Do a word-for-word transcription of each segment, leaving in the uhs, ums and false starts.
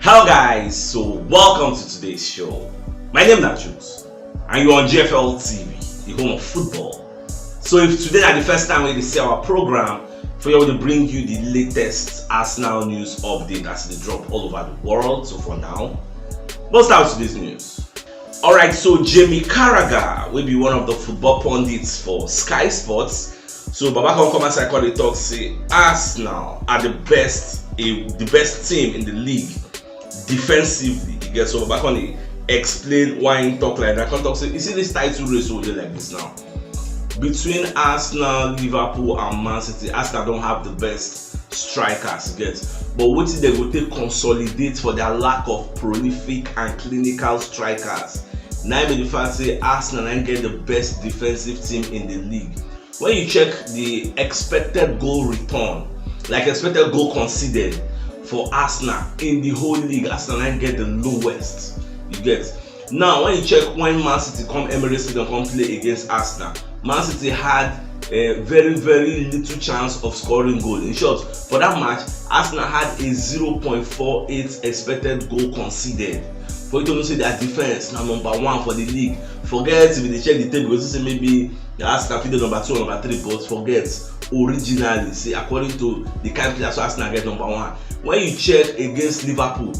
Hello guys, so welcome to today's show. My name is Jules and you're on G F L T V, the home of football. So if today is the first time we see our program, for you to bring you the latest Arsenal news update as they drop all over the world. So for now, let's start with today's news. Alright, so Jamie Carragher will be one of the football pundits for Sky Sports. So Baba come come as I call the talk say Arsenal are the best, a, the best team in the league defensively. You get so Baba come dey explain why he talk like that. Come talk say you see this title race wey dey like this now between Arsenal, Liverpool, and Man City. Arsenal don't have the best strikers, you get, but wetin dem go take consolidate for their lack of prolific and clinical strikers. Na im be the fact say Arsenal na im get the best defensive team in the league. When you check the expected goal return, like expected goal conceded for Arsenal in the whole league, Arsenal na im get the lowest. You get, now when you check when Man City come Emirates Stadium come play against Arsenal, Man City had a very, very little chance of scoring goal. In short, for that match, Arsenal had a zero point four eight expected goal conceded. For you to know say their defense na number one for the league. Forget if you dey check the table, you go see say maybe Arsenal fit dey number two or number three, but forget, originally say according to the kind players wey Arsenal get number one. When you check against Liverpool,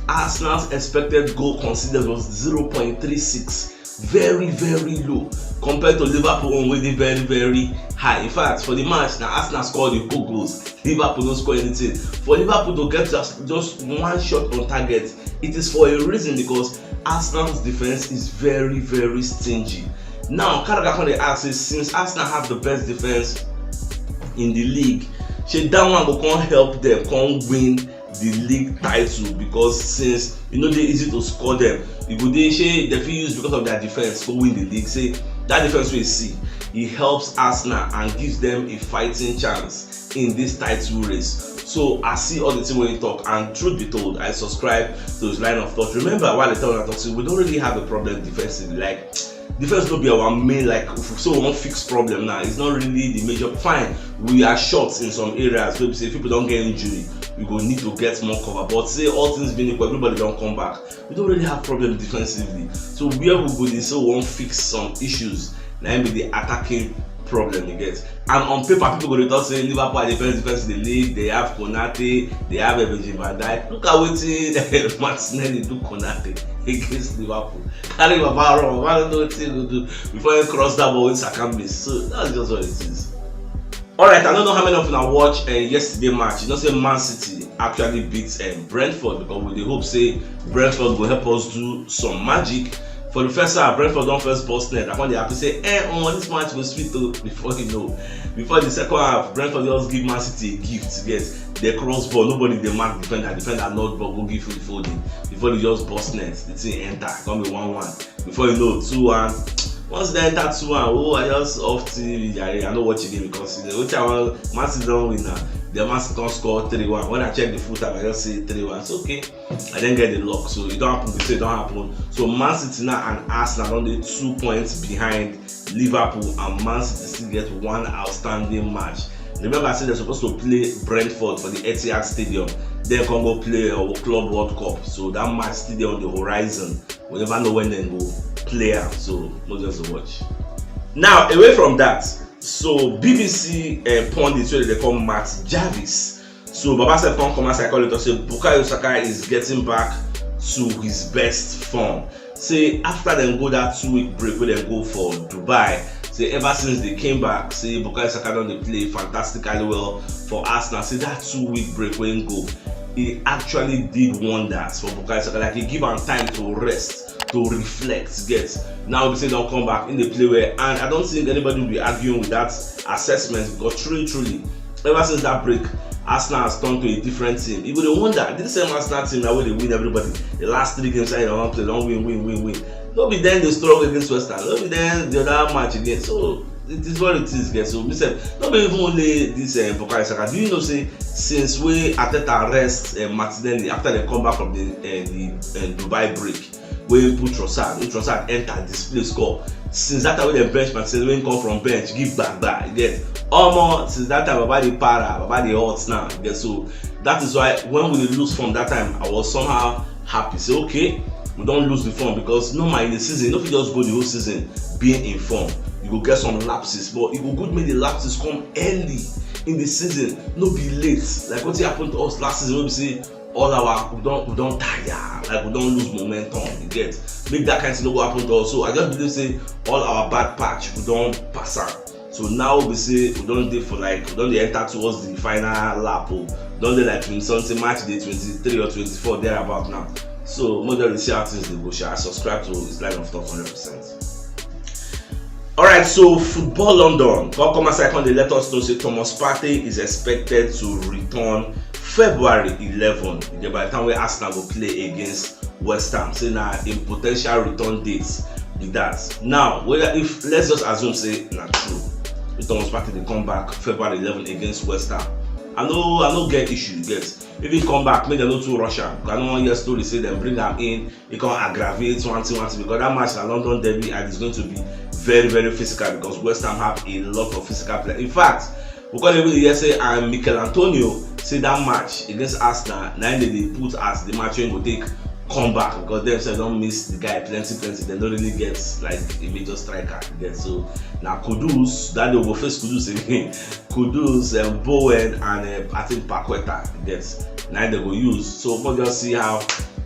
Arsenal's expected goal conceded was zero point three six, very, very low compared to Liverpool own wey dey very, very high. In fact, for the match na Arsenal score the whole goals, Liverpool no score anything. For Liverpool to get just, just one shot on target, it is for a reason, because Arsenal's defense is very, very stingy. Now Carragher come dey ask say since Arsenal have the best defense in the league, shey that one go come help them come win the league title? Because since e no dey easy to score them, e go dey shey dem fit use because of their defense go win the league. Say that defense wey you see, e helps Arsenal and gives them a fighting chance in this title race. So I see all the thing wey he talk, and truth be told, I subscribe to his line of thought. Remember, while I tell una talk say we don't really have a problem defensively. Like, defense no be our main, like, if we say we wan fix problem now, it's not really the major. Fine, we are short in some areas wey be say people don get injury, we go need to get more cover. But say all things being equal, everybody don come back. We don't really have problem defensively. So where we go dey say we wan fix some issues, na im be the attacking problem, you get. And on paper, people go dey talk say Liverpool are the best defense in the league. They have Konate, they have Virgil van Dijk. Look at wetin Martinelli do Konate against Liverpool. Carry Baba run, Baba no know wetin he go do before he cross that ball wey Saka miss. So that's just what it is. Alright, I don't know how many of una watch uh, yesterday match. You know say Man City actually beat um, Brentford, because we dey hope say Brentford go help us do some magic. For the first half, Brentford don first burst net. I come dey happy say, eh, oh, this match go sweet o. Before you know, before the second half, Brentford just give Man City a gift. Yes, they cross ball, nobody dey mark defender, defender not ball, go give Foden. Before they just burst net, the thing enter, come be one one. Before you know, two one. Once they enter two one, oh, I just off T V, jare. I no watch again because you know, wetin I wan, Man City don win now. The Man City come score three one. When I check the full time, I just say three one. It's okay. I didn't get the luck, so it don't happen. We say it don't happen. So Man City now and Arsenal don dey two points behind Liverpool, and Man City still get one outstanding match. Remember, I said they're supposed to play Brentford for the Etihad Stadium, then come go play uh, Club World Cup. So that match still dey on the horizon. We never know when they go play am, so no just watch. Now, away from that, so B B C uh, pundit wey dey call Matt Jarvis. So Baba sef come come as I call it, say Bukayo Saka is getting back to his best form. Say after dem go that two week break wey dem go for Dubai, say ever since they came back, say Bukayo Saka don dey play fantastically well for Arsenal. Say that two week break wey go, e actually did wonders for Bukayo Saka. Like, e give am time to rest, to reflect, get. Now we say don come back in the play well, and I don't think anybody will be arguing with that assessment, because truly, truly, ever since that break, Arsenal has turned to a different team. You go dey wonder, this same Arsenal team now wey dey win everybody, the last three games I don play, don win, win, win, win. No be then they struggle against West Ham. No be then the other match again. So it is what it is, guys. So me sef, no be even only this uh, Bukayo Saka. Do you know say since wey Arteta rest uh, Martinelli after they come back from the uh, the uh, Dubai break, wey put Trossard, wey Trossard enter display score. Since that time wey dem bench Martinelli, wey come from bench give gbagba, you get? Omo, since that time, Baba dey para, Baba dey hot now, you get? So that is why when we lose form that time, I was somehow happy. Say, okay, we don lose the form, because normal in the season, you no fit just go the whole season being in form. You go get some lapses, but e go good make the lapses come early in the season, no be late. Like wetin happen to us last season, wey be say all our, we don, we don tire, like we don lose momentum, you get? Make that kind thing no go happen to us. So I just believe say all our bad patch, we don pass am. So now we say we don dey for, like, we don dey enter towards the final lap o. We don dey like twenty something, match day twenty-three or twenty-four thereabout now. So make we just see how things dey go sha. Subscribe to His Line of Thought hundred percent. Alright, so Football London come come outside, come dey let us know say Thomas Partey is expected to return February eleven. You get? By the time wey Arsenal go play against West Ham, say na im potential return date be that. Now, whether, if, let's just assume say na true, if Thomas Partey dey come back February eleven against West Ham, I no, I no get issue, you get? If he come back, make dem no too rush am. I no wan hear story say dem bring am in, e come aggravate one thing, one thing, because that match na London derby and it's going to be very, very physical, because West Ham have a lot of physical play. In fact, we come even hear say, and Michail Antonio say that match against Arsenal, na im dem dey put as the match wey go take come back, because dem sef don miss the guy plenty, plenty. Dem no really get, like, a major striker, you get? So na Kudus, that day we go face Kudus again. Kudus, um, Bowen, and, uh, I think Paqueta, you get? Na im dem go use. So we'll just see how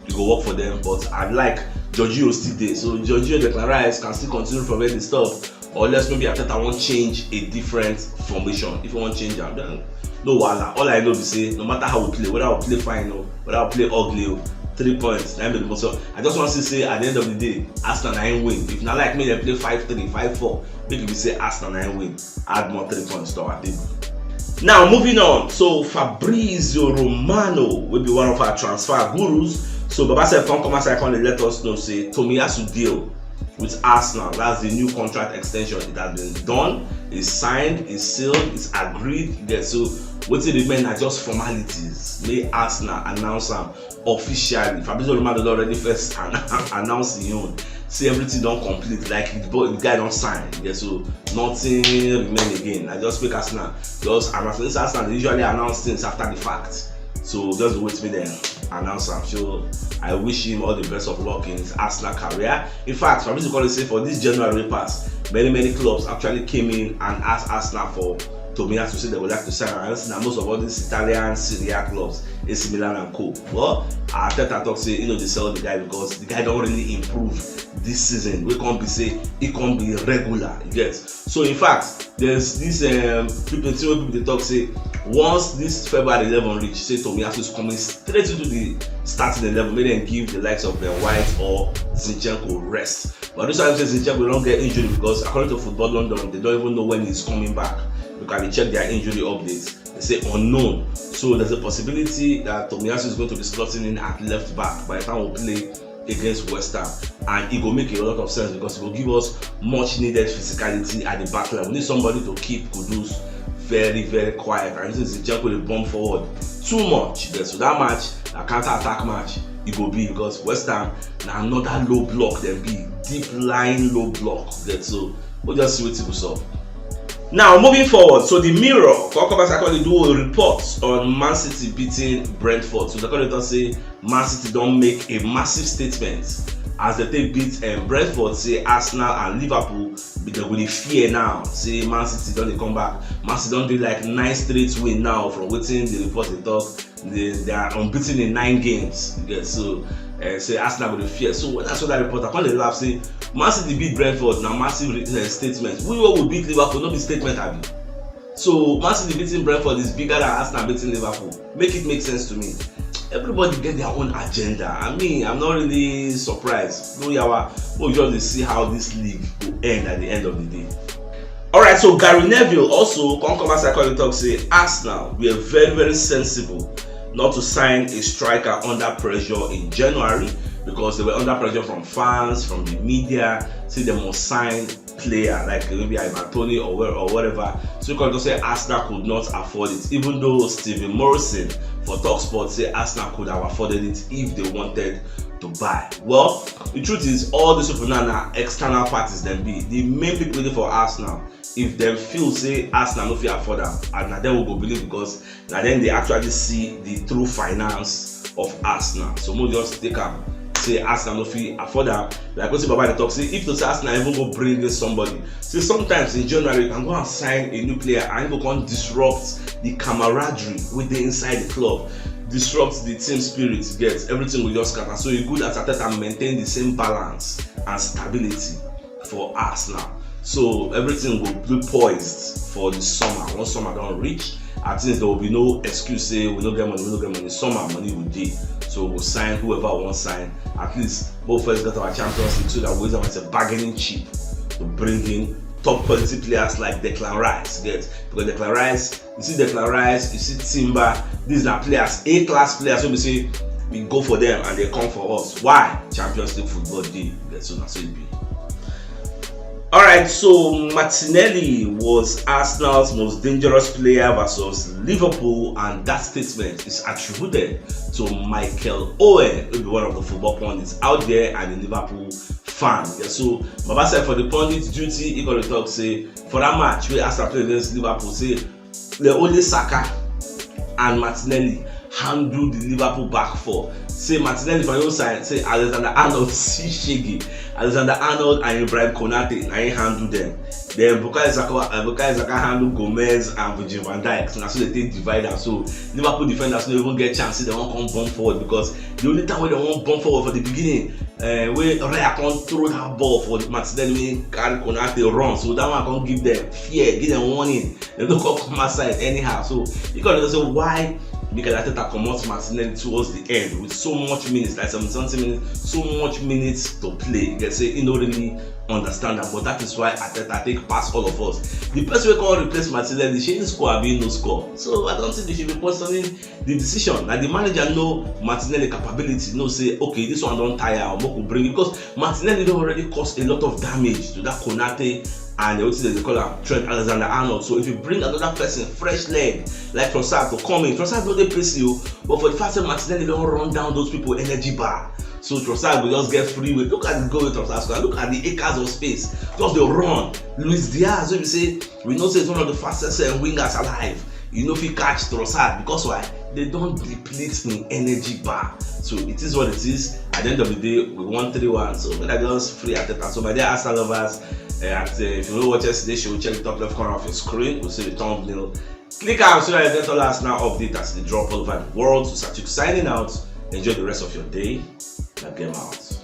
e go work for dem. But I like Jorginho still dey. So Jorginho, Declan Rice can still continue from where dem stop. Unless maybe Arteta wan change a different formation. If he wan change am, then no wahala. All I know be say no matter how we play, whether we play fine o, whether we play ugly o, three points na im be the most. So I just wan see say at the end of the day, Arsenal na im win. If na like make dem play five three, five four, make e be say Arsenal na im win, add more three points to our table. Now, moving on. So Fabrizio Romano, wey be one of our transfer gurus, so Baba sef come come outside, come dey let us know say Tomiyasu deal with Arsenal, that's the new contract extension, it has been done, it's signed, it's sealed, it's agreed. There, so wetin remain na just formalities. Make Arsenal announce am officially. Fabrizio Romano don already first an- announce him own. Say everything don complete, like, the boy, the guy don sign. Yeah, so nothing remain again. I just make Arsenal just, and as Arsenal dey usually announce things after the fact. So just wait, make dem announce am. So I wish him all the best of luck in his Arsenal career. In fact, Fabrizio Romano say for this January wey pass, many, many clubs actually came in and asked Arsenal for Tomiyasu, say they would like to sign am. And na most of all these Italian Serie A clubs, A C Milan and co. But Arteta talk say he no dey sell the guy because the guy don really improve this season. Wey come be say he come be regular, you get? So in fact, there's this, um, people, thing wey people dey talk say once this February eleven reach, say Tomiyasu is coming straight into the starting eleven. Make dem give the likes of Ben White or Zinchenko rest. But this time say Zinchenko don get injury because, according to Football London, they don't even know when he's coming back. You can check their injury updates. They say unknown. So there's a possibility that Tomiyasu is going to be slotting in at left back by the time we play against West Ham. And it go make a lot of sense because it will give us much needed physicality at the back line. We need somebody to keep Kudus very, very quiet. And this is Zinchenko dey bomb forward too much. Yeah, so that match, a counter attack match, it go be, because West Ham na another low block, dem be deep lying low block. Yeah, so we'll just see wetin go sup. Now, moving forward, so the Mirror, come come outside, come dey do a report on Man City beating Brentford. So they come dey talk say Man City don make a massive statement as they take beat, um, Brentford. Say Arsenal and Liverpool, they go dey fear now. Say Man City don dey come back. Man City don do, like, nine straight win now from wetin the report dey talk. They, they are unbeaten in nine games. You get? So, uh, say Arsenal go dey fear. So that's what that reporter come dey laugh say Man City beat Brentford, na massive re- uh, statement. We wey we beat Liverpool, no be statement, abi? So Man City beating Brentford is bigger than Arsenal beating Liverpool. Make it make sense to me. Everybody get their own agenda. I mean, I'm not really surprised. No yawa. We'll just dey see how this league will end at the end of the day. Alright, so Gary Neville also come come outside, come dey talk say Arsenal were very, very sensible not to sign a striker under pressure in January, because they were under pressure from fans, from the media, say they must sign player like maybe Ivan Toney or where, or whatever. So you can just say Arsenal could not afford it, even though Stephen Morrison for Talksport say Arsenal could have afforded it if they wanted to buy. Well, the truth is, all these people now na external parties dem be. The main people dey for Arsenal, if dem feel say Arsenal no fit afford am, and na dem we go believe, because na dem dey actually see the true finance of Arsenal. So mo just take am say Arsenal no fit afford am. Like wetin Baba dey talk, say if to say Arsenal even go bring in somebody, say sometimes in January you can go and sign a new player and go come disrupt the camaraderie wey dey inside the club, disrupt the team spirit, get everything will just scatter. So e good as Arteta maintain the same balance and stability for Arsenal. So everything will be poised for the summer. Once summer don reach, at least there will be no excuse say we no get money, we no get money. Summer money will dey. So we'll sign whoever we wan sign. At least we'll first get our Champions League so that we use am as a bargaining chip to bring in top quality players like Declan Rice. Get, because Declan Rice, you see Declan Rice, you see Timber, these are players, A class players. So we say we go for them and they come for us. Why? Champions League football dey. Get, so na so e be. All right, so Martinelli was Arsenal's most dangerous player versus Liverpool, and that statement is attributed to Michael Owen, who be one of the football pundits out there and a Liverpool fan. Yeah, so Baba said for the pundit duty, he gonna talk say for that match wey Arsenal play against Liverpool, say the only Saka and Martinelli handle the Liverpool back four. Say Martinelli for your side, say Alexander Arnold see shege. Alexander Arnold and Ibrahim Konate na him handle them. Then Bukayo Saka, uh, Bukayo Saka handle Gomez and Virgil van Dijk. So na so they take divide am. So Liverpool defenders no even get chance say they wan come bomb forward, because the only time wey they wan bomb forward for the beginning, uh, wey Raya come throw that ball for Martinelli, wey carry Konate run. So that one come give them fear, give them warning. They no come come outside anyhow. So you can understand why Mikel Arteta comot Martinelli towards the end with so much minutes, like seventy something minutes, so much minutes to play. You can say he no really understand that, but that is why Arteta take pass all of us. The person wey come replace Martinelli, shey he score abi he no score? So I don't think they should be questioning the decision. Na the manager know Martinelli capability, know say okay, this one don tire, make we bring it, because Martinelli don already cause a lot of damage to that Konate and wetin dem dey call am, Trent Alexander-Arnold. So if you bring another person, fresh leg like Trossard to come in, Trossard no dey pacey o, but for the fact say Martinelli don run down those people energy bar, so Trossard go just get free way. Look at the goal wey Trossard score. Look at the acres of space. Just dey run. Luis Diaz, wey be say we know say is one of the fastest, uh, wingers alive, you no fit catch Trossard, because why? They don deplete him energy bar. So it is what it is. At the end of the day, we won three one. So when I just free Arteta. So my dear Arsenal lovers, uh, at, uh, if you no watch yesterday show, check the top left corner of your screen. We'll see the thumbnail. Click am so that you get all Arsenal update as they drop all over the world. So Sachik signing out. Enjoy the rest of your day. Na game out.